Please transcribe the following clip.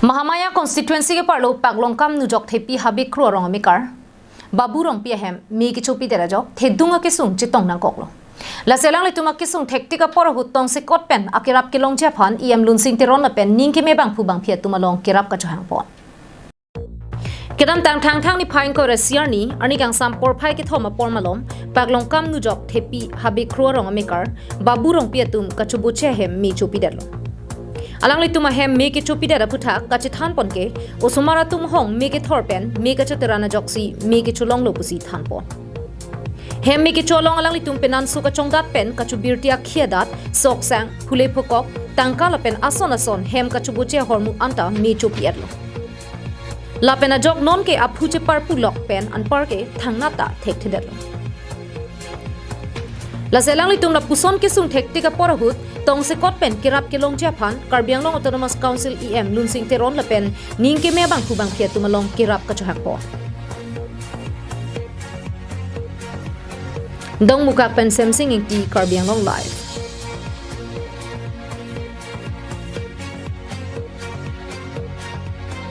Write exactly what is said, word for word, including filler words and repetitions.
Mahamaya constituency keparlo Paklongkam Nujok Thepi Habe Kro arong amekar Babu Rongpi ahem me kechopidet ajok thedung akesung chetong nangkoklo. Lasi alanglitum akesung thektik apor ahut tongsekot pen akerap kelongji aphan E M Lunsing Teron lapen ning keme bangphu bangphi atum along kerap kachohangpon. Kedamtang Thangthang niphai ingkoi ra isi arni, arni kangsam porphai kethom apor malom, Paklongkam Nujok Thepi Habe Kro arong amekar Babu Rongpi atum kachoboche ahem me chopidetlo. Alanglitum ahem me kechopidet aphuthak kachethanpon ke, osomar atum hong me kethor pen me kacheteran ajoksi me kecholonglo pusi thanpon. Hem me kecho along alanglitum penanso kachongdat pen kachobirti akhi adat, soksang, phule phokok, tangka lapen ason ason hem kachoboche ahormu anta me chopi-etlo. Lapen ajok non ke aphu cheparpu lok pen anpar ke thangnat ta thekthedetlo. Lasi alanglitum lapuson kesung thektik apor ahut tongsekot pen kerap kelongji aphan Karbi Anglong Autonomous Council E M Lunsing Teron lapen ning keme bangphu bangphi atum along kerap kachohangpon. Dongmukak pen Semsing Ingti, Karbi Anglong Live.